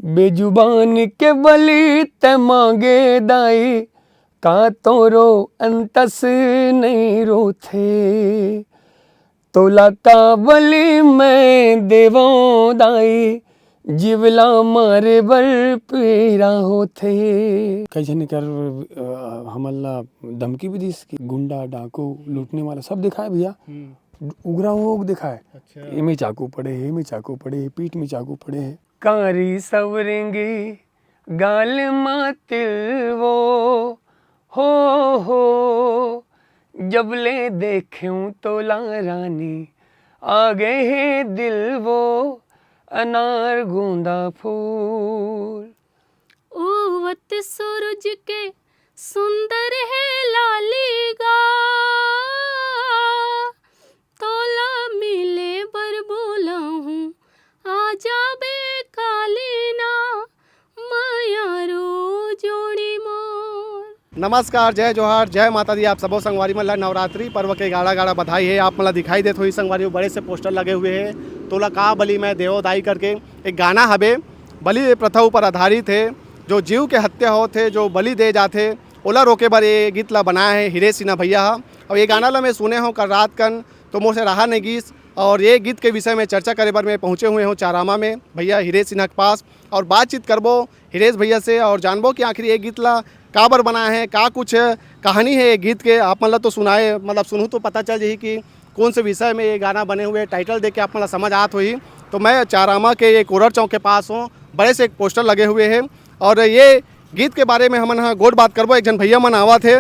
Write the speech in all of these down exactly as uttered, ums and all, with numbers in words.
बेजुबान के बलि तै मांगे दाई, का तोरो अंतस नइ रोथे? तोला का बलि मैं देवों दाई, जीव ला मारे बर पीरा होथे। कई झन कर, अ, हमन ला धमकी भी दिस कि गुंडा, डाकू, लूटने वाला सब दिखाए भैया। हम्म। उघरा होके दिखाए। अच्छा। एमे चाकू पड़े हे, एमे चाकू पड़े हे, पीठ में चाकू पड़े हे। कारी सवरेंगे गाल मा तिल वो, हो, हो, जब ले देखेंव तोला रानी, आ गए हे दिल वो अनार गोंदा फूल। उवत सूरज के सुंदर हे लाली गा, तोला मिले बर बोलाहूँ, आ जाबे काली ना, मया रो जोड़ी मोर। नमस्कार, जय जोहार, जय माता दी। आप सबो संगवारी मन ला नवरात्रि पर्व के गाड़ा गाड़ा बधाई हे। आप मन ला दिखाई देत होही संगवारी, बड़े से पोस्टर लगे हुए हे, तोला का बलि मैं देवों दाई करके एक गाना हबे, बलि प्रथा ऊपर आधारित हे। जो जीव के हत्या होत हे, जो बलि दे जाथे, ओला रोके बर ये गीत ला बनाए हे हिरेश सिन्हा भैया ह। अउ ये गाना ला मैं सुने हों कल रात कन, तो मोर से रहा नहीं गीस। और ये गीत के विषय में चर्चा करे बर मैं पहुँचे हुए हों चारामा में भैया हिरेश सिन्हा के पास, और बातचीत करबो हिरेश भैया से और जानबो कि आखिर ये गीत ला काबर बनाए हे, का कुछ कहानी हे ये गीत के। आप मन ला तो सुनाए, मतलब सुनहू तो पता चल जाही कि कौन से विषय में ये गाना बने हुए, टाइटल देख के आप मन ला समझ आत होही। तो मैं चारामा के ये कोरर चौक के पास हों, बड़े से एक पोस्टर लगे हुए हे और ये गीत के बारे में हमन ह गोठ बात करबो। एक झन भैया मन आवत हे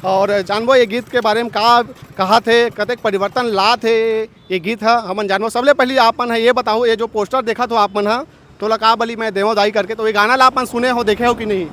और जानबो ये गीत के बारे में का कहाथे, कतेक परिवर्तन लात हे ये गीत ह, हमन जानबो। सबले पहिली आप मन ह ये बताहू, ये जो पोस्टर देखत हो आप मन ह, तोला का बलि मैं देवों दाई करके, तो ये गाना ला आप मन सुने हो, देखे हो कि नहीं?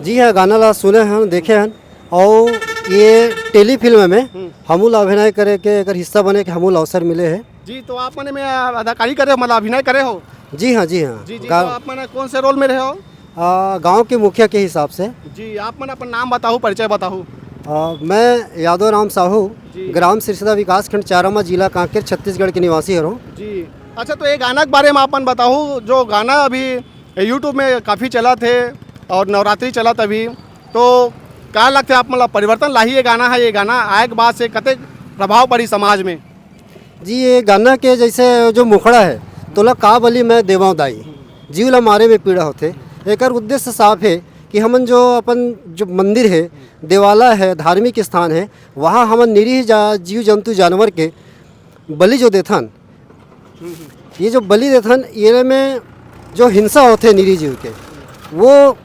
जी हाँ, गाना ला सुने हन, देखे हन, और ये टेली फिल्म में हम्म। हमू ला अभिनय करे के एकर हिस्सा बने के हमू ला अवसर मिले हे। जी, तो आप मन में अदाकारी करे हो, मतलब अभिनय करे हो? जी हाँ, जी हाँ। जी, जी, गा- तो आप मन कौन से रोल में रहे हो? आ, गांव के मुखिया के हिसाब से। जी, आप मन अपन नाम बताहू, परिचय बताहू। आ, मैं यादव राम साहू, जी। ग्राम सिरसदा विकासखंड चारामा, जिला कांकेर, छत्तीसगढ़ के निवासी हरों। जी, अच्छा, तो ये गाना के बारे में आप मन बताहू, जो गाना अभी YouTube में काफ़ी चलत हे और नवरात्रि चलत अभी, तो का लगथे आप मन ला, परिवर्तन लाही ये गाना ह, ये गाना आए के बाद से कतेक प्रभाव पड़ी समाज में? जी, ये गाना के जैसे जो मुखड़ा हे, "तोला का बलि मैं देवों दाई, जीव ला मारे में पीड़ा होथे", एकर उद्देश्य साफ हे कि हमन जो अपन जो मंदिर हे, देवाला हे, धार्मिक स्थान हे, वहाँ हमन निरीह जा-, जीव जंतु जानवर के बलि जो देथन, ये जो बलि देथन, ये में जो हिंसा होथे निरीह जीव के, वो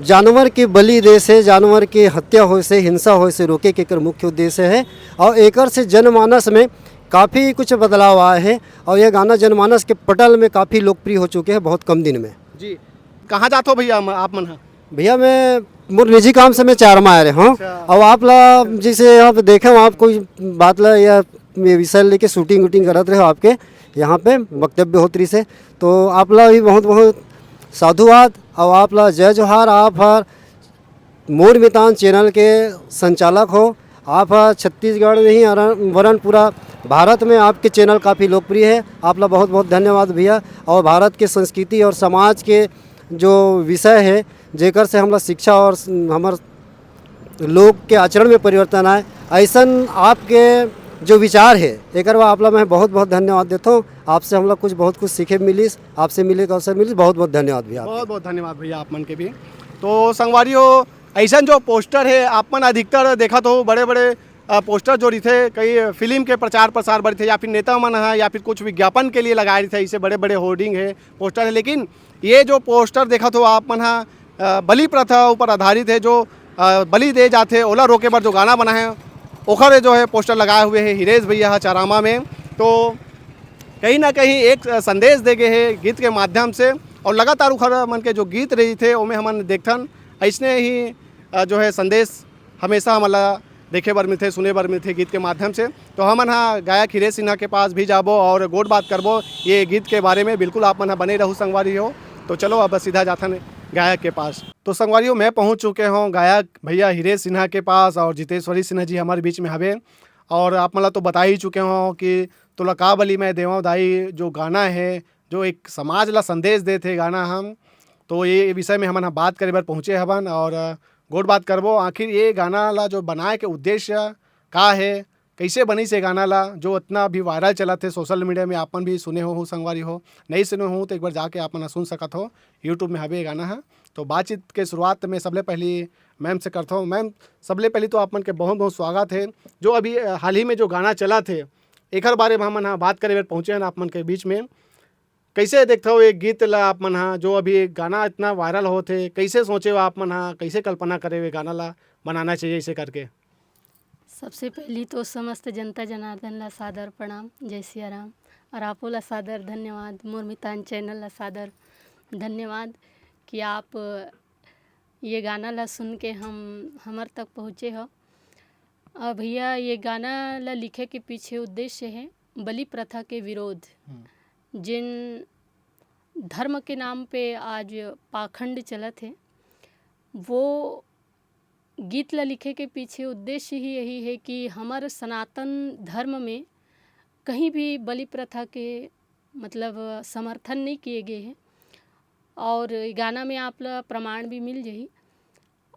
जानवर के बलि दे से, जानवर के हत्या होए से, हिंसा होए से रोके के एकर मुख्य उद्देश्य हे। और एकर से जनमानस में काफ़ी कुछ बदलाव आए हे और ये गाना जनमानस के पटल में काफ़ी लोकप्रिय हो चुके हे बहुत कम दिन में। जी, कहाँ जात हो भैया हम, आप मन ह? भैया, मैं मोर निजी काम से मैं चारामा आए रहे हूँ। अच्छा। और आप ला जैसे यहाँ पे देखे हूँ, आप कोई बात ला या ये विषय लेके शूटिंग वूटिंग करत रहे हो, आपके यहाँ पे वक्तव्य होत रहिस हे, तो आप ला भी बहुत बहुत साधुवाद और आप ला जय जोहार। आप हर मोर मितान चैनल के संचालक हो, आप ह छत्तीसगढ़ नहीं अरन-, वरन पूरा भारत में आपके चैनल काफ़ी लोकप्रिय हे। आप ला बहुत बहुत धन्यवाद भैया। और भारत के संस्कृति और समाज के जो विषय हे, जेकर से हमला शिक्षा और स-, हमर लोग के आचरण में परिवर्तन आए, अइसन आपके जो विचार हे, एकर बर आप ला मैं बहुत बहुत धन्यवाद देथों। आपसे हमला कुछ बहुत कुछ सीखे मिलिस, आपसे मिले के अवसर मिलिस। बहुत बहुत धन्यवाद भैया आपके। बहुत बहुत धन्यवाद भैया आप मन के भी। तो संगवारी हो, अइसन जो पोस्टर हे, आप मन अधिकतर देखत हो बड़े बड़े, अ, पोस्टर जो रहिथे, कई फिल्म के प्रचार प्रसार बर रहिथे या फिर नेता मन ह या फिर कुछ विज्ञापन के लिए लगाए रहिथे, अइसे बड़े बड़े होर्डिंग हे, पोस्टर हे। लेकिन ये जो पोस्टर देखत हो आप मन ह, अ, बलि प्रथा ऊपर आधारित हे, जो, अ, बलि दे जाथे ओला रोके बर जो गाना बना हे, ओखर जो हे पोस्टर लगाए हुए हे हिरेश भैया ह चारामा में। तो कहीं ना कहीं एक संदेश दे गे हे गीत के माध्यम से, और लगातार उखर मन के जो गीत रहिथे ओमे हमन देखथन अइसने ही, अ, जो हे संदेश हमेशा हमन ला देखे बर मिलथे, सुने बर मिलथे गीत के माध्यम से। तो हमन ह गायक हिरेश सिन्हा के पास भी जाबो और गोठ बात करबो ये गीत के बारे में। बिल्कुल आप मन ह बने रहू संगवारी हो। तो चलो अब सीधा जाथन गायक के पास। तो संगवारी हो, मैं पहुँच चुके हों गायक भैया हिरेश सिन्हा के पास और जितेश्वरी सिन्हा जी हमर बीच में हवे। और आप मन ला तो बता ही चुके हों कि तोला का बलि मैं देवों दाई जो गाना हे, जो एक समाज ला संदेश देथे गाना ह, तो ये विषय में हमन ह बात करे बर पहुँचे हवन और, अ, गोठ बात करबो, आखिर ये गाना ला जो बनाए के उद्देश्य का हे, कइसे बनिस ये गाना ला, जो अतना अभी वायरल चलत हे सोशल मीडिया में, आप मन भी सुने हो, हो संगवारी हो, नहीं सुने हो तो एक बार जाके आप मन ह सुन सकत हो, YouTube में हवे ये गाना ह। तो बातचीत के शुरुआत में सबले पहली मैम से करथों। मैम, सबले पहली तो आप मन के बहुत बहुत स्वागत हे। जो अभी, अ, हाल ही में जो गाना चलत हे, एकर बारे में हमन ह बात करे बर पहुँचे हन आप मन के बीच में। कइसे देखथव ये गीत ला आप मन ह, जो अभी ये गाना इतना वायरल होत हे, कइसे सोचे हो आप मन ह, कइसे कल्पना करे हो ये गाना ला बनाना चाहिए इसे करके? सबसे पहली तो समस्त जनता जनार्दन ला सादर प्रणाम, जय सिया राम। और आपो ला सादर धन्यवाद, मोर मितान चैनल ला सादर धन्यवाद कि आप ये गाना ला सुन के हम, हमर तक पहुँचे हो। अ, भैया, ये गाना ला लिखे के पीछे उद्देश्य हे बलि प्रथा के विरोध। हम्म। जिन धर्म के नाम पे आज पाखंड चलत हे, वो गीत ला लिखे के पीछे उद्देश्य ही यही हे कि हमर सनातन धर्म में कहीं भी बलि प्रथा के, मतलब, समर्थन नहीं किए गए हे। और ये गाना में आप ला प्रमाण भी मिल जाही।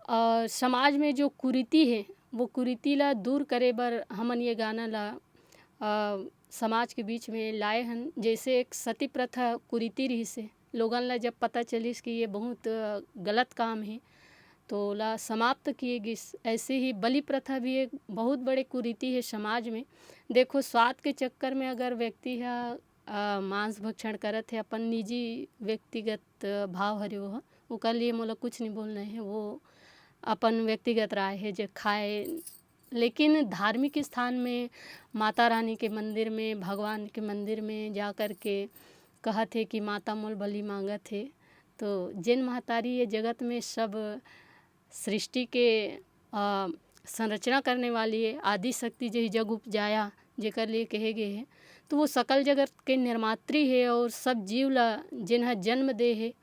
और समाज में जो कुरीति हे, वो कुरीति ला दूर करे बर हमन ये गाना ला, अ, समाज के बीच में लाए हन। जैसे एक सती प्रथा कुरीति रहिस हे, लोगन ला जब पता चलिस कि ये बहुत, अ, गलत काम हे, तो ओला समाप्त किए गिस। ऐसे ही बलि प्रथा भी एक बहुत बड़े कुरीति हे समाज में। देखो, स्वाद के चक्कर में अगर व्यक्ति ह, अ, मांस भक्षण करत हे, अपन निजी व्यक्तिगत भाव हरे वो ह, ओकर लिए मोला कुछ नहीं बोलना हे, वो अपन व्यक्तिगत राय हे, जे खाए। लेकिन धार्मिक स्थान में, माता रानी के मंदिर में, भगवान के मंदिर में जा कर के कहत हे कि माता मोल बलि मांगत हे। तो जेन महतारी ये जगत में सब सृष्टि के, अ, संरचना करने वाली हे, आदि शक्ति जही जग उपजाया, जेकर लिए कहे गए हे, तो वो सकल जगत के निर्मात्री हे और सब जीव ला जेन ह जन्म दे हे,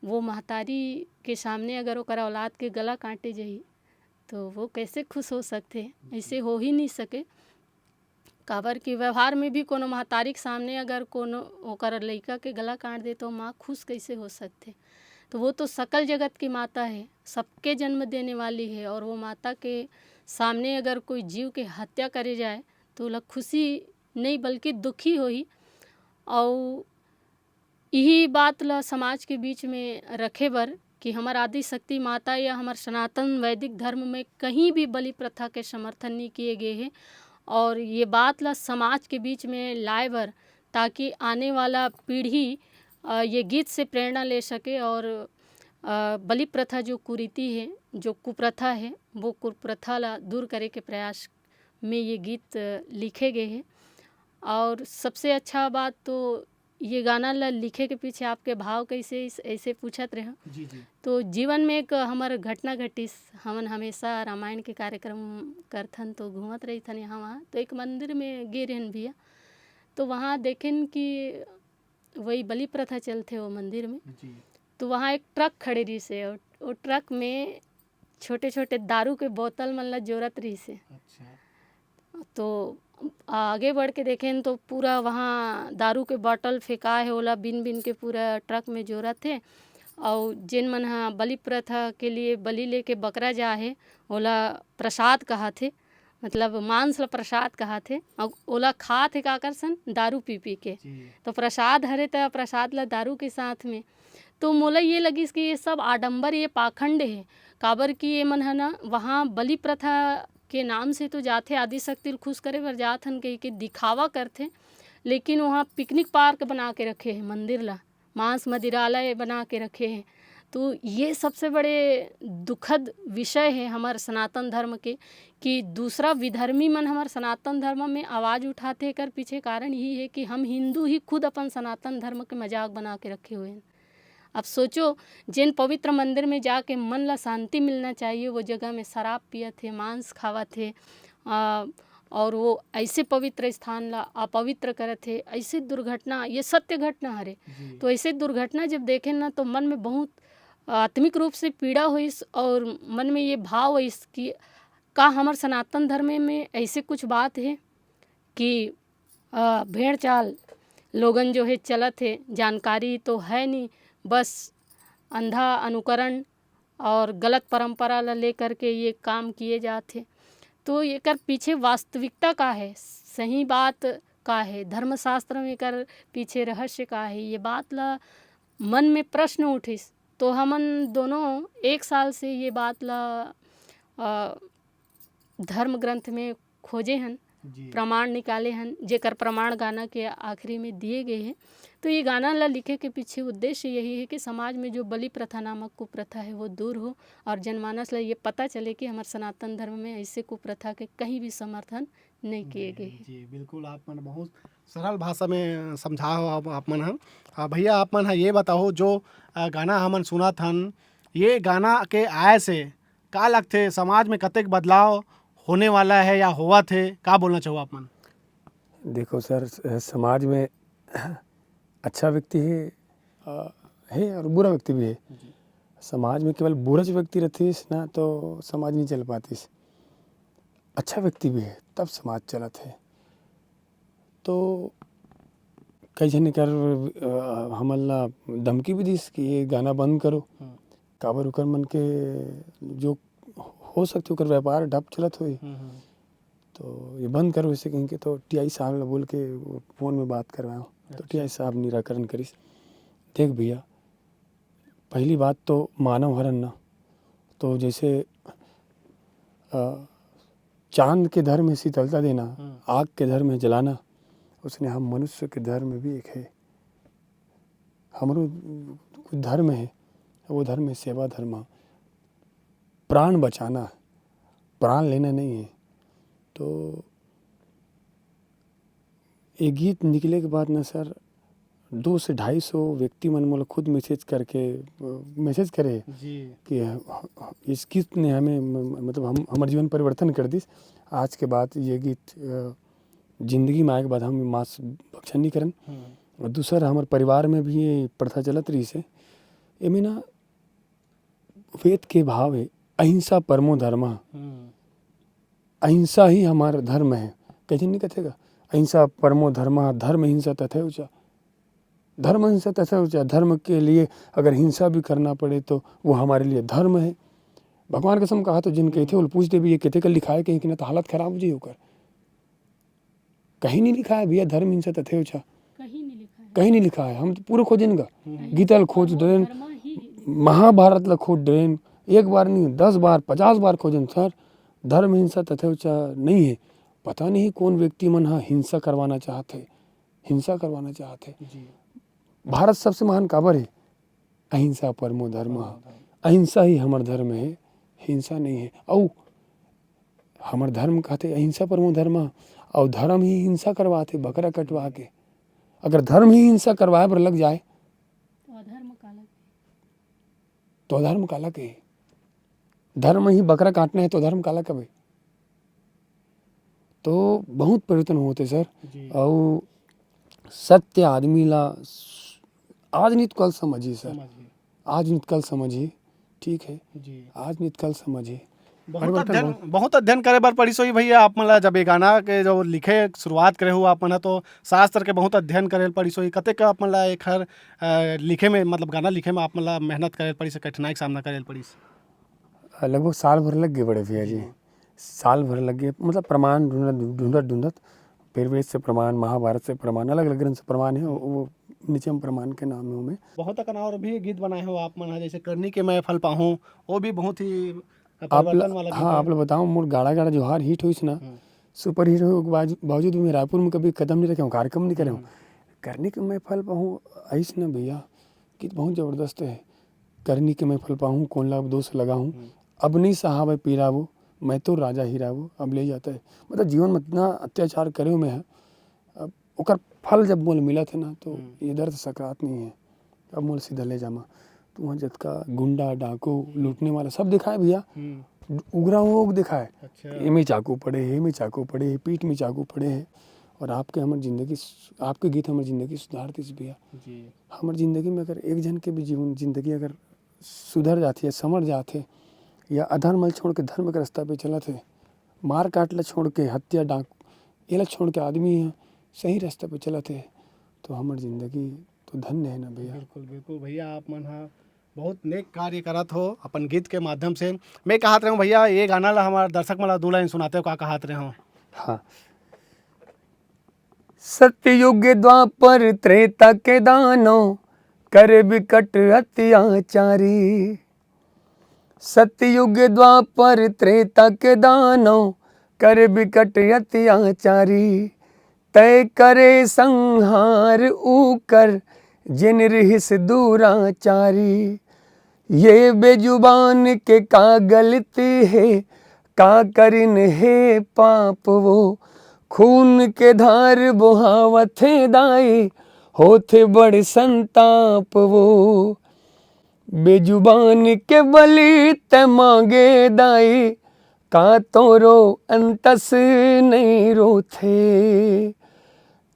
वो महतारी के सामने अगर ओकर औलाद के गला काटे जही, तो वो कैसे खुश हो सकथे? ऐसे हो ही नहीं सके। काबर कि व्यवहार में भी कोनो महतारी के सामने अगर कोनो ओकर लइका के गला काट दे, तो माँ खुश कैसे हो सकथे? तो वो तो सकल जगत की माता है, सबके जन्म देने वाली है, और वो माता के सामने अगर कोई जीव के हत्या करे जाए, तो ओला खुशी नहीं, बल्कि दुखी होही। और इही बात ला समाज के बीच में रखे बर कि हमर आदि शक्ति माता या हमर सनातन वैदिक धर्म में कहीं भी बलि प्रथा के समर्थन नहीं किए गए हे, और ये बात ला समाज के बीच में लाए बर, ताकि आने वाला पीढ़ी, अ, ये गीत से प्रेरणा ले सके और, अ, बलि प्रथा जो कुरीति है, जो कुप्रथा है, वो कुप्रथा ला दूर करे के प्रयास में ये गीत, अ, लिखे गए हैं। और सबसे अच्छा बात तो ये गाना ला लिखे के पीछे आपके भाव कैसे इस, ऐसे पूछत रहे। जी, जी। तो जीवन में एक हमर घटना घटिस, हमन हमेशा रामायण के कार्यक्रम करथन तो घूमत रहिथन यहाँ वहाँ, तो एक मंदिर में गे रहन भैया, तो वहाँ देखेन कि वही बलि प्रथा चलथे वो मंदिर में। जी। तो वहाँ एक ट्रक खड़े रहिस हे, और वो ट्रक में छोटे-छोटे दारू के बोतल मन ला जोरत रहिस हे। अच्छा। तो आगे बढ़ के देखेन तो पूरा वहाँ दारू के बॉटल फेंका हे, ओला बिन-बिन के पूरा ट्रक में जोरत हे। अउ जेन मन ह बलि प्रथा के लिए बलि लेके बकरा जा हे, ओला प्रसाद कहाथे, मतलब मांस ला प्रसाद कहाथे। अउ ओला खाथे काकर सन? दारू पी-पी के। जी। तो प्रसाद हरे त प्रसाद ला दारू के साथ में। तो मोला ये लगिस कि ये सब आडंबर, ये पाखंड हे। काबर कि ये मन ह ना वहाँ बलि प्रथा के नाम से तो जाथे, आदि शक्ति ल खुश करे बर जात हन कहिके दिखावा करथे, लेकिन वहाँ पिकनिक पार्क बना के रखे हे मंदिर ला, मांस मदिरालय बना के रखे हे। तो ये सबसे बड़े दुखद विषय हे हमर सनातन धर्म के, कि दूसरा विधर्मी मन हमर सनातन धर्म में आवाज उठाथे। एकर पीछे कारण यही हे कि हम हिंदू ही खुद अपन सनातन धर्म के मजाक बना के रखे हुए हैं। अब सोचो, जेन पवित्र मंदिर में जाके मन ला शांति मिलना चाहिए, वो जगह में शराब पियत हे, मांस खावत हे, आ, और वो ऐसे पवित्र स्थान ला अपवित्र करत हे। ऐसे दुर्घटना, ये सत्य घटना हरे। जी। तो ऐसे दुर्घटना जब देखे ना, तो मन में बहुत आत्मिक रूप से पीड़ा होइस और मन में ये भाव होइस कि का हमर सनातन धर्म में ऐसे कुछ बात हे कि, अ, भेड़ चाल लोगन जो है चलत हे, जानकारी तो है नहीं, बस अंधा अनुकरण और गलत परंपरा ला लेकर के ये काम किए जात हे। तो एकर पीछे वास्तविकता का है, सही बात का है, धर्मशास्त्र में एकर पीछे रहस्य का है, ये बात ला मन में प्रश्न उठिस। तो हमन दोनों एक साल से ये बात ला, अ, धर्म ग्रंथ में खोजे हन, जी। प्रमाण निकाले हन, जेकर प्रमाण गाना के आखिरी में दिए गए हैं। तो ये गाना ला लिखे के पीछे उद्देश्य यही है कि समाज में जो बलि प्रथा नामक कुप्रथा है, वो दूर हो और जनमानस ला ये पता चले कि हमारे सनातन धर्म में ऐसे कुप्रथा के कहीं भी समर्थन नहीं किए गए हैं। जी, बिल्कुल, आप मन बहुत सरल भाषा में समझा हो आप, आप मन ह। आ, भैया, आप मन ह ये बताओ, जो, आ, गाना हमन सुनत हन, ये गाना के आय से का लगथे, समाज में कतेक बदलाव होने वाला है या होवत है, का बोलना चाहो आप मन? देखो सर, स-, समाज में अच्छा व्यक्ति है, अ, है और बुरा व्यक्ति भी है। जी। समाज में केवल बुरा जो व्यक्ति रहतीस ना, तो समाज नहीं चल पातीस। अच्छा व्यक्ति भी है, तब समाज चलत है। तो कई झन कर, अ, हमन ला धमकी भी दिस कि ये गाना बंद करो। हम्म। काबर ओकर मन के जो हो सकथे, ओकर व्यापार डब चलत होही। हम्म, हम्म। तो ये बंद करो इसे कहीं के, तो टीआई साहब ला बोल के वो फोन में बात करवाएंव। तो अच्छा। टीआई साहब निराकरण करिस। देख भैया, पहली बात तो मानव हरन ना, तो जैसे, अ, चांद के धर्म है शीतलता देना, हम्म। आग के धर्म है जलाना, उसने हम मनुष्य के धर्म भी एक है। हमरो कुछ धर्म है, वो धर्म है सेवा धर्म, प्राण बचाना, प्राण लेना नहीं है। तो ये गीत निकले के बाद ना सर, दो से ढाई सौ व्यक्ति मन मोला खुद मैसेज करके, अ, मैसेज करे जी। कि ह-, ह-, इस गीत ने हमें म-, म-, मतलब हम, हमारे जीवन परिवर्तन कर दिस। आज के बाद ये गीत, अ, जिंदगी में आए के बाद हम मांस भक्षण नहीं करन। हम्म। और दूसर हमारे परिवार में भी ये प्रथा चलत रही से, एमे ना वेद के भाव है, अहिंसा परमो धर्म। हम्म। अहिंसा ही हमार धर्म है। कइसे नहीं कथेगा, अहिंसा परमो धर्म, धर्म हिंसा तथे उचा। धर्म हिंसा तथे उचा। धर्म के लिए अगर हिंसा भी करना पड़े तो वो हमारे लिए धर्म है। भगवान कसम कहा तो जिन कहते, वो पूछ दे भी, ये कहते का लिखा है कहीं कि ना, तो हालत खराब हो जाए ओकर। कहीं नहीं लिखा है भैया, धर्म हिंसा तथे उचा। कहीं नहीं लिखा है। कहीं नहीं लिखा है। हम तो पूरा खोजन का। हम्म। गीता ल खोज धर्म डरेन, धर्म ही महाभारत ल खोज डरेन, एक बार नहीं, दस बार, पचास बार खोजन सर, धर्म हिंसा तथे उचा नहीं है। पता नहीं कौन व्यक्ति मन हा हिंसा करवाना चाहत है, हिंसा करवाना चाहत है। जी। भारत सबसे महान काबर है? अहिंसा परमो धर्म। परमो धर्म। अहिंसा ही हमर धर्म है, हिंसा नहीं है। अउ हमर धर्म कहते अहिंसा परमो धर्म, अउ धर्म ही हिंसा करवाथे, बकरा कटवा के। अगर धर्म ही हिंसा करवाए बर लग जाए, तो अधर्म काला कहे? तो अधर्म काला कहे? धर्म ही बकरा काटना है तो अधर्म काला कहे? तो बहुत परिवर्तन होते सर। जी। अउ सत्य आदमी ला स-, आज नहीं तो कल समझी सर। समझ गए। आज नहीं तो कल समझी, ठीक है। जी। आज नहीं तो कल समझी। बहुत परिवर्तन अध्ययन, बहुत बहुत अध्ययन करे बर पड़िस होही भैया, आप मन ला जब ये गाना के जो लिखे शुरुआत करे हो आप मन ह, तो शास्त्र के बहुत अध्ययन करे ल पड़िस होही। कतेक आप मन ला एखर, अ, लिखे में, मतलब गाना लिखे में आप मन ला मेहनत करे ल पड़िस, कठिनाई के सामना करे ल पड़िस? लगभग साल भर लग गए बड़े भैया जी। जी। साल भर लग गए, मतलब प्रमाण ढूंढत, ढूंढत, ढूंढत, फिर वेद से प्रमाण, महाभारत से प्रमाण, अलग-अलग ग्रंथ से प्रमाण है, वो, वो निचम प्रमाण के नाम है ओमे। बहुत अकन और भी गीत बनाए हो आप मन ह, जैसे करनी के मैं फल पाहूँ, वो भी बहुत ही आप ल-, परिवर्तन वाला गीत हाँ, है। आप ल बताओ, मोर गाड़ा गाड़ा जोहार हिट होइस ना, हम्म। सुपर हिट होए के बाज-, बावजूद भी मैं रायपुर में कभी कदम नहीं रखे हूँ, कार्यक्रम नहीं करे हूँ। हम्म। करनी के मैं फल पाहूँ, आइस ना भैया, गीत बहुत जबरदस्त है। करनी के मैं फल पाहूँ, कौन ला अब दोष लगाहूँ। हम्म। अब नहीं सहावय पीरा वो, मैं तो राजा हीरा वो, अब ले जाता है। मतलब जीवन में इतना अत्याचार करे हूँ मैं, अब ओकर फल जब मोल मिलत है ना, तो हम्म। ये दर्द सकरात नहीं है। अब मोल सीधा ले जामा। तो वहाँ जतका गुंडा, डाकू, लूटने वाला सब दिखाए भैया। हम्म। उघरा हुआ वो दिखाए। अच्छा। एमे चाकू पड़े है, एमे चाकू पड़े है, पीठ में चाकू पड़े है। और आपके हमर जिंदगी सु-, आपके गीत हमर जिंदगी सुधार दिस भैया। जी। हमर जिंदगी में अगर एक जन के भी जीवन, जिंदगी अगर सुधर जाथे या संवर जाथे या अधर्म ल छोड़ के धर्म के रास्ता पे चलत हे, मार काट ल छोड़ के, हत्या डाक एला छोड़ के आदमी ह सही रास्ता पे चलत हे, तो हमर जिंदगी तो धन्य है ना भैया। बिल्कुल, बिल्कुल भैया, आप मन ह बहुत नेक कार्य करत हो अपन गीत के माध्यम से। मैं कहत रहे हूँ भैया, ये गाना ला हमारे दर्शक मन ला दू लाइन सुनाते हो, का कहत रहे हो? हाँ। सतयुग द्वापर त्रेता के दानो, कर बिकट अत्याचारी। सतयुग द्वापर त्रेता के दानो, कर बिकट अत्याचारी। तय करे संहार ऊकर, जिन रिहिस दुराचारी। ये बेजुबान के का गलती हे, का करिन हे पाप वो। खून के धार बोहावत हे दाई, होथे बड़ संताप वो। बेजुबान के बलि तै मांगे दाई, का तोरो अंतस नइ रोथे।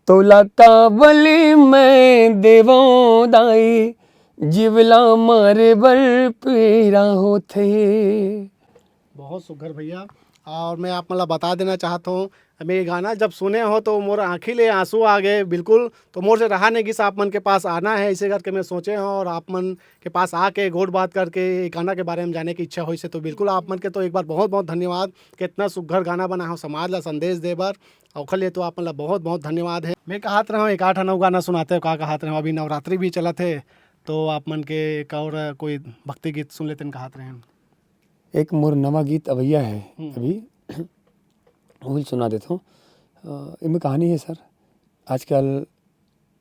तोला का बलि मैं देवों दाई, जीवला मारे बर पीरा होथे। बहुत सुघर भैया। और मैं आप मन ला बता देना चाहत हूँ, मैं ये गाना जब सुने हो तो मोर आँखी ले आंसू आ गए बिल्कुल। तो मोर से रहा नहीं गिस, आप मन के पास आना है, इसे करके मैं सोचे हूँ और आप मन के पास आके गोठ बात करके ये गाना के बारे में जाने की इच्छा होइस हे। तो बिल्कुल आप मन के तो एक बार बहुत बहुत धन्यवाद कि इतना सुघर गाना बनाए हो समाज ला संदेश दे बर, और ओखर लिए तो आप मन ला बहुत बहुत धन्यवाद है। मैं कहत रहे हूँ एक आध अउ गाना सुनाते हो, का कहत रहे हो? अभी नवरात्रि भी चलत हे, तो आप मन के एक और कोई भक्ति गीत सुन लेते हैं, कहत रहे हैं। एक मोर नवा गीत अवैया है हम्म। अभी, वो भी सुना देता हूँ। अ, इनमें कहानी है सर, आजकल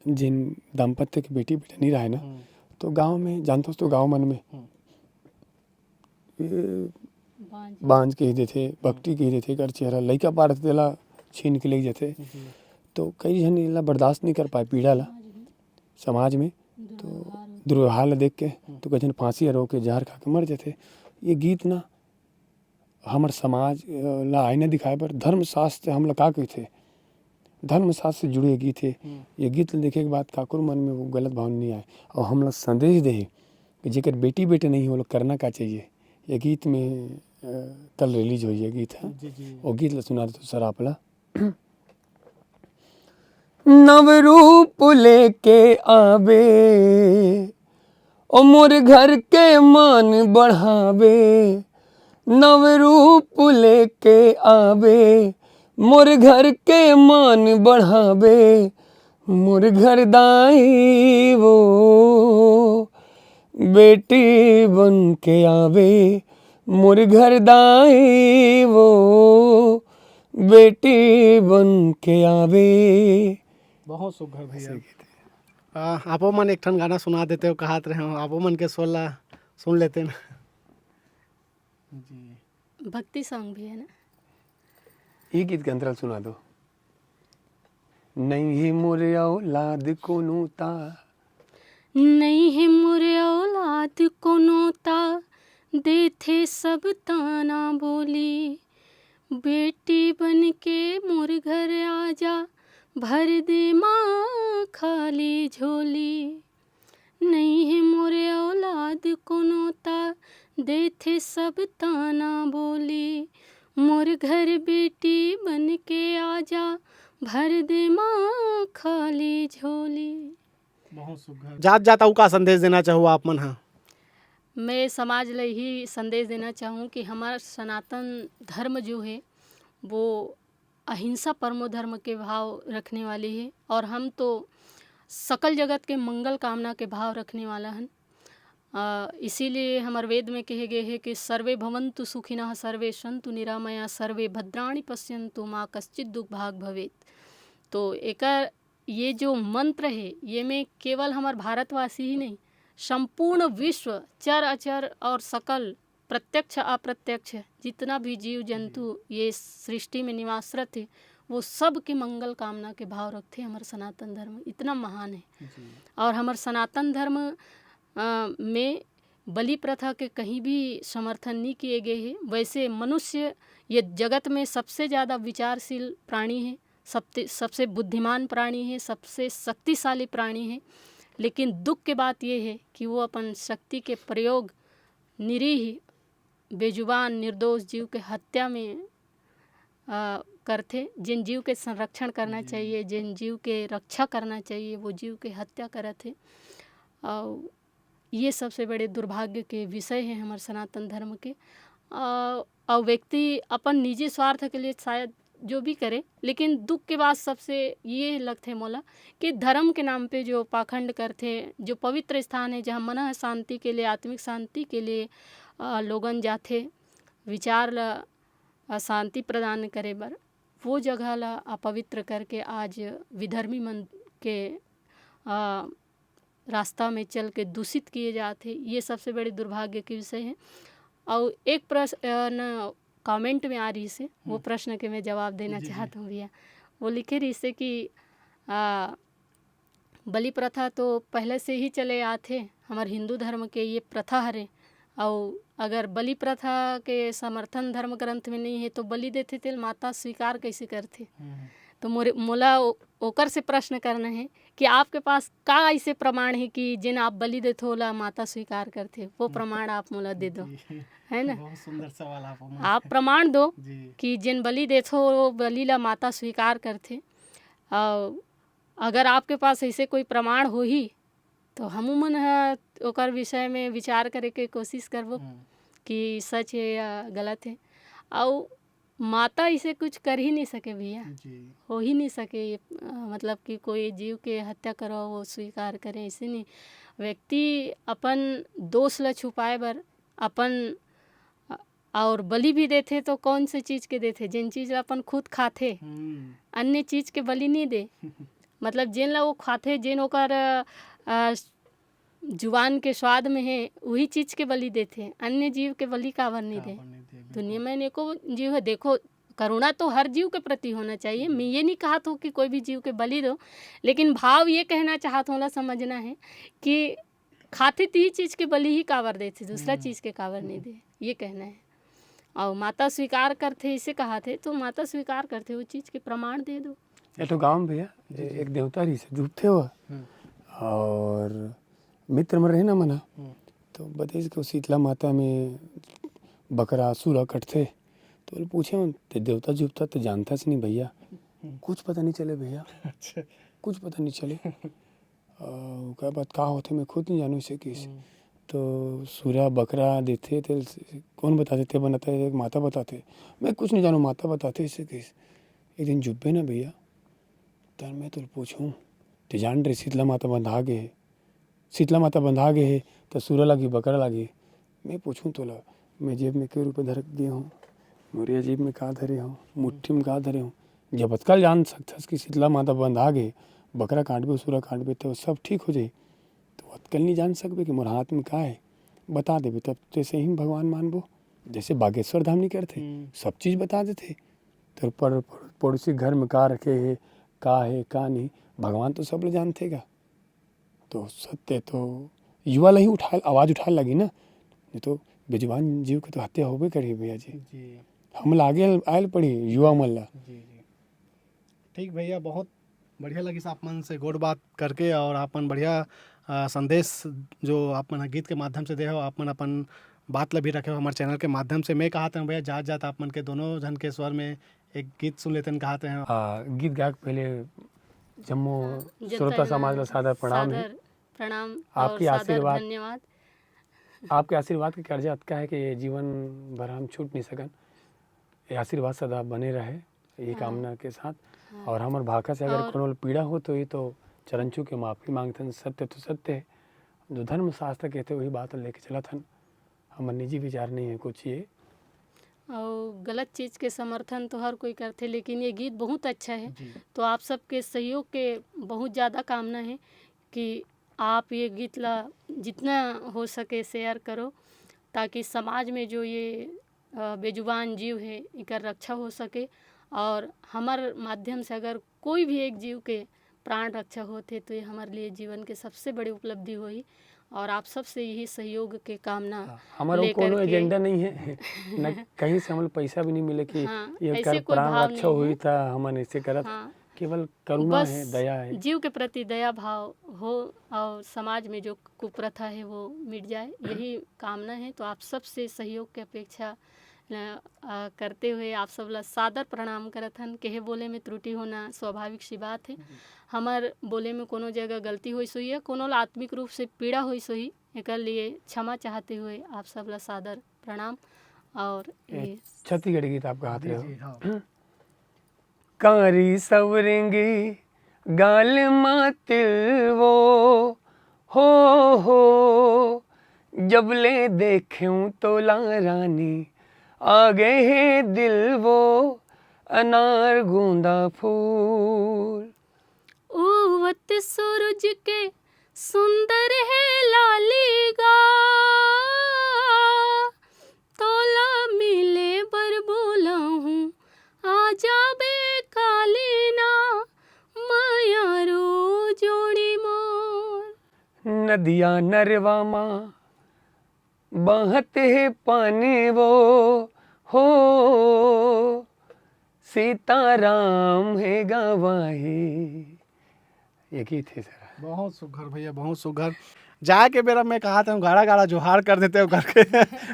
जिन दाम्पत्य के बेटी बेटा नहीं रहे ना, हम्म। तो गांव में, जानते हो तो गांव मन में हम्म। ये बांझ। बांझ कहि देथे, भक्ति कहि देथे, कर चेहरा लइका पाड़थे तेला छीन के ले जथे। जी। तो कई झन एला बर्दाश्त नहीं कर पाए पीड़ा ला समाज में। समाज में। तो दुर्व्यवहार होथे। दुर्व्यवहार ला देख के हम्म। तो कई झन फांसी रो के जहर खा के मर जथे। ये गीत ना हमर समाज, अ, ला आईना दिखाए बर धर्मशास्त्र हमला का कहिथे, धर्मशास्त्र से जुड़े गीत हे। हम्म। ये गीत ल देखे के बाद काकरो मन में वो गलत भावना नहीं आए और हमला संदेश दे हे कि जेकर बेटी बेटा नहीं हो, ओला करना का चाहिए। ये गीत में, अ, कल रिलीज होई ये गीत ह। जी, जी। वो गीत ला सुना देथों सर आप ला। नव रूप लेके आवे, ओ मोर घर के मान बढ़ावे। नव रूप लेके आवे, मोर घर के मान बढ़ावे। मोर घर दाई वो बेटी बन के आवे, मोर घर दाई वो बेटी बन के आवे। बहुत सुघर भैया। सही गीत है। आ, आपो मन एक ठन गाना सुना देते हो, कहत रहे हो, आपो मन के स्वर ला सुन लेते ना। जी। भक्ति सॉन्ग भी है ना? ये गीत के अंतरा ल सुना दो। नहीं हे मोर औलाद कोनो ता। नहीं हे मोर औलाद कोनो ता, देथे सब ताना बोली। बेटी बन के मोर घर आजा, भर दे माँ खाली झोली। नहीं हे मोर औलाद कोनो ता, देथे सब ताना बोली। मोर घर बेटी बन के आजा, भर दे माँ खाली झोली। बहुत सुघर। जात जात अउ का संदेश देना चाहू आप मन ह? मैं समाज ल यही संदेश देना चाहूँ कि हमारा सनातन धर्म जो है, वो अहिंसा परमो धर्म के भाव रखने वाली है और हम तो सकल जगत के मंगल कामना के भाव रखने वाला हन। अ, इसीलिए हमर वेद में कहे गए है कि सर्वे भवन्तु सुखिनः, सर्वे सन्तु निरामया, सर्वे भद्राणि पश्यन्तु, मा कश्चित दुख भाग भवेत। तो एकर ये जो मंत्र है, ये में केवल हमर भारतवासी ही नहीं, संपूर्ण विश्व, चर अचर और सकल, प्रत्यक्ष अप्रत्यक्ष, जितना भी जीव जंतु ये सृष्टि में निवासरत है, वो सब के मंगल कामना के भाव रखथे। हमर सनातन धर्म इतना महान है। जी। और हमर सनातन धर्म, अ, में बलि प्रथा के कहीं भी समर्थन नहीं किए गए है। वैसे मनुष्य ये जगत में सबसे ज़्यादा विचारशील प्राणी है, सबसे, सबसे बुद्धिमान प्राणी है, सबसे शक्तिशाली प्राणी है, लेकिन दुख के बात ये है कि वो अपन शक्ति के प्रयोग निरीह, बेजुबान, निर्दोष जीव के हत्या में, अ, करथे। जिन जीव के संरक्षण करना जी। चाहिए, जिन जीव के रक्षा करना चाहिए, वो जीव के हत्या करत हे। और ये सबसे बड़े दुर्भाग्य के विषय है हमर सनातन धर्म के। अ, और व्यक्ति अपन निजी स्वार्थ के लिए शायद जो भी करे, लेकिन दुख के बात सबसे ये लगथे मोला कि धर्म के नाम पे जो पाखंड करथे, जो पवित्र स्थान है, जहाँ मन शांति के लिए, आत्मिक शांति के लिए, अ, लोगन जाथे, विचार ला, अ, शांति प्रदान करे बर, वो जगह ला अपवित्र करके आज विधर्मी मन के, अ, रास्ता में चल के दूषित किए जात हे। ये सबसे बड़े दुर्भाग्य के विषय है। और एक प्रश्न, अ, न, comment में आ रही से, वो हम्म। प्रश्न के मैं जवाब देना जी, जी। चाहत हूँ भैया। वो लिखे रही से कि, आ, बलि प्रथा तो पहले से ही चले आत हे, हमर हिंदू धर्म के ये प्रथा हरे। और अगर बलि प्रथा के समर्थन धर्म ग्रंथ में नहीं है, तो बलि देथे तेल माता स्वीकार कैसे करथे? हम्म। तो मोरे, मोला ओ-, ओकर से प्रश्न करना है कि आपके पास का ऐसे प्रमाण है कि जेन आप बलि देथो, ओला माता स्वीकार करथे? वो हम्म। प्रमाण आप मोला दे दो, जी। है ना? बहुत सुंदर सवाल आप मन आप से। प्रमाण दो जी। कि जेन बलि देथो, वो बलि ला माता स्वीकार करथे। और अगर आपके पास ऐसे कोई प्रमाण होही, तो हमू मन ह ओकर विषय में विचार करे के कोशिश करबो हम्म। कि सच है या गलत है। और माता इसे कुछ कर ही नहीं सके भैया, जी। हो ही नहीं सके। ये, अ, मतलब कि कोई जीव के हत्या करो, वो स्वीकार करे, ऐसे नहीं। व्यक्ति अपन दोष ला छुपाए बर अपन, अ, और बलि भी देथे तो कौन से चीज के देथे? जिन चीज ला अपन खुद खाथे, हम्म। अन्य चीज के बलि नहीं दे। मतलब जेन ला वो खाथे, जेन ओकर, अ, जुबान के स्वाद में है, वही चीज के बलि देथे, अन्य जीव के बलि काबर नहीं दे? काबर नहीं दे, बिल्कुल। दुनिया में अनेकों जीव है। देखो, करुणा तो हर जीव के प्रति होना चाहिए। मैं ये नहीं कहत हूँ कि कोई भी जीव के बलि दो, लेकिन भाव ये कहना चाहत हूँ, ला समझना है कि खाथे ती चीज के बलि ही काबर देथे, दूसरा हम्म। चीज के काबर नहीं दे, ये कहना है। और माता स्वीकार करथे, इसे कहा थे, तो माता स्वीकार करथे, वो चीज के प्रमाण दे दो। ये तो गाँव में भैया, जी, ए-, जी। एक देवता रहिस हे, डूबथे वो। हम्म। और मित्र में रहे ना मना, हम्म। तो बताइस कि वो शीतला माता में बकरा, सूरा कटथे। तो बोले, पूछे हूँ, "ते देवता जुबता तो जानता से नहीं भैया?" हम्म। कुछ पता नहीं चले भैया। अच्छा। कुछ पता नहीं चले। अ, ओकर बाद का होथे, मैं खुद नहीं जानू, इसे किस। हम्म। तो सूरा बकरा देथे, तेल से, कौन बताथे, ते बनाथे, एक माता बताथे। मैं कुछ नहीं जानू, माता बताथे, इसे किस। एक दिन जुब्बे ना भैया, तब मैं तोल पूछूं, ते जान रहे शीतला माता बंधा गे हे। शीतला माता बंधा गे हे, त सूरा लागी, बकरा लागी। मैं पूछूं तोला, मैं जेब में के रुपये धर के गे हूँ, मोरिया जेब में का धरे हूँ, मुट्ठी में का धरे हूँ। जब अतकल जान सकथस कि शीतला माता बंधा गे, बकरा काटबे, सूरा काटबे, तो सब ठीक हो जाई। तो अतकल नहीं जान सकबे कि मोर हाथ में का है, बता देबे, तब तो सही में भगवान मानबो। जैसे बागेश्वर धाम नहीं करथे, हम्म। सब चीज बता देथे। तोर पड़-, पड़-, पड़ोसी घर में का रखे हे, का हे, का नहीं, भगवान तो सब ल जानथे गा। तो सत्य तो युवा ल ही उठाए, आवाज उठाए लगी ना, नहीं तो बेजुबान जीव के तो हत्या होबे करही भैया जी। जी। हमला आगे आयल पड़ी युवा मन ला। जी, जी। ठीक भैया, बहुत बढ़िया लगिस आप मन से गोठ बात करके और आप मन बढ़िया, अ, संदेश जो आप मन ह गीत के माध्यम से दे हो, आप मन अपन बात ला भी रखे हो हमारे चैनल के माध्यम से। मैं कहत हूँ भैया, जात जात आप मन के दोनों झन के स्वर में एक गीत सुन लेते हैं, कहते हैं। हाँ, गीत गायक पहले जम्मो हाँ, जनता श्रोता जनार्दन समाज ला सादर प्रणाम है। सादर प्रणाम और आपके सादर आशीर्वाद, धन्यवाद। आपके आशीर्वाद के कर्जा अतका है कि ये जीवन भर हम छूट नहीं सकन। ये आशीर्वाद सदा बने रहे, ये हाँ। कामना के साथ। हाँ। और हमर भाखा से अगर और कोनो पीड़ा हो तो ये तो चरण छू के माफी मांगथन, सत्य तो सत्य है। जो धर्म शास्त्र कहते वही बात लेके चलत हन। हमर निजी विचार नहीं है कुछ ये। और गलत चीज के समर्थन तो हर कोई करथे, लेकिन ये गीत बहुत अच्छा है। जी। तो आप सबके सहयोग के बहुत ज़्यादा कामना है कि आप ये गीत ला जितना हो सके share करो, ताकि समाज में जो ये, अ, बेजुबान जीव है, इकर रक्षा हो सके। और हमर माध्यम से अगर कोई भी एक जीव के प्राण रक्षा होथे, तो ये हमारे लिए जीवन के सबसे बड़ी उपलब्धि होही। और आप सबसे यही सहयोग के कामना हाँ, हमर वो लेकर कोनो के agenda नहीं है, न कहीं से हमन पैसा भी नहीं मिले कि हाँ, ये ऐसे कर कोई प्राण भाव रक्षा नहीं हुई है। था, हमन ऐसे करत। हाँ, केवल करुणा बस है, दया है। जीव के प्रति दया भाव हो और समाज में जो कुप्रथा है, वो मिट जाए, यही कामना है। तो आप सबसे सहयोग की अपेक्षा न, अ, करते हुए आप सब ला सादर प्रणाम करत हन। केहे बोले में त्रुटि होना स्वाभाविक सी बात है। जी। हमर बोले में कोनो जगह गलती होइस होही या कोनो ला आत्मिक रूप से पीड़ा होइस होही, एकर लिए क्षमा चाहते हुए आप सब ला सादर प्रणाम। और ए, ये छत्तीसगढ़ी गीत आप गात जी रहे हो। जी हाँ। कांरी सवरेंगी गाल मा तिल वो, हो हो, जब ले देख्यूं तोला रानी, आ गए हे दिल वो अनार गोंदा फूल। उवत सूरज के सुंदर है लाली गा, तोला मिले बर बोला हूँ, आ जाबे काली ना, मया रो जोड़ी मोर। नदिया नरवा मा बहत हे पानी वो, हो सीताराम हे गवाही। एक ही थे सर। बहुत सुघर भैया, बहुत सुघर। जाए के बेरा मैं कहा था, गाड़ा गाड़ा जोहार कर देते हो करके।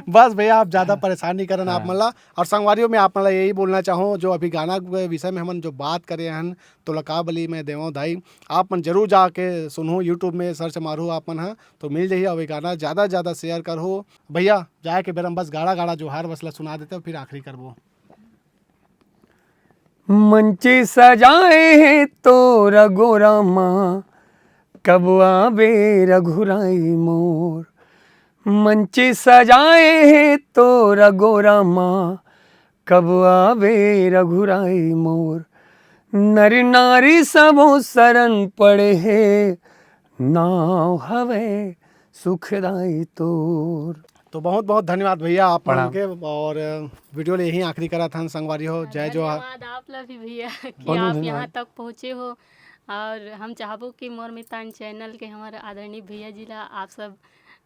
बस भैया, आप ज़्यादा परेशान नहीं करन आप हाँ। मन ला। और संगवारियों, मैं आप मन ला यही बोलना चाहूँ, जो अभी गाना के विषय में हमन जो बात करे हन, तो लकाबली में देवो धाई, आप मन जरूर जाके सुनहू, YouTube में सर्च मारहू आप मन हा, तो मिल जाही। और ये गाना ज़्यादा से ज़्यादा शेयर करहू भैया। जाए के बेरा में बस गाड़ा गाड़ा जोहार बस ला सुना देते हो, फिर आखिरी करबो। मंचे सजाए हे तोर गोरा मा, कब आबे रघुराई मोर। मंचे सजाए हे तोर गोरा मा, कब आबे रघुराई मोर। नर नारी सबो शरण पड़े हे, नाव हवे सुखदाई तोर। तो बहुत बहुत धन्यवाद भैया आप मन प्रणाम। के। और वीडियो ले यहीं आखिरी करत हन संगवारी हो। जय जोहार। धन्यवाद आप ला भी भैया कि बहुत बहुत आप यहाँ धन्यवाद। तक पहुँचे हो। और हम चाहबो कि मोर मितान चैनल के हमारे आदरणीय भैया जी ला आप सब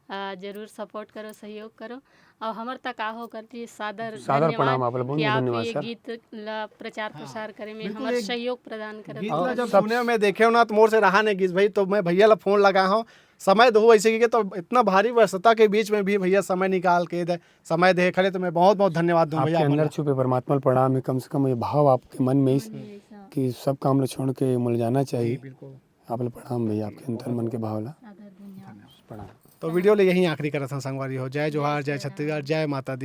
आ, जरूर सपोर्ट करो, सहयोग करो। और हमर तक आहो कर लिए सादर सादर धन्यवाद प्रणाम आप ला, बहुत कि बहुत आप धन्यवाद ये सर। गीत ला प्रचार प्रसार करे में बिल्कुल हमार एक सहयोग प्रदान करत गीत हो। ला जब सब सुने में देखे हो ना, तो मोर से रहा नहीं गिस भाई, तो मैं भैया ला फोन लगा हूँ। समय दो ऐसे की, तो इतना भारी व्यस्तता के बीच में भी भैया समय निकाल के दे, समय दे खड़े, तो मैं बहुत बहुत धन्यवाद दूँ भैया आपके आप मन अंदर ला। छुपे परमात्मा ला प्रणाम हे। कम से कम ये भाव आपके मन में इस ऐसा कि सब काम ला छोड़ के मोला जाना चाहिए। बिल्कुल। आप ला प्रणाम भैया, आपके अंतर मन के भाव ला सादर धन्यवाद। प्रणाम। तो वीडियो ले यहीं आखिरी करत हन संगवारी हो। जय जोहार, जय छत्तीसगढ़, जय माता दी।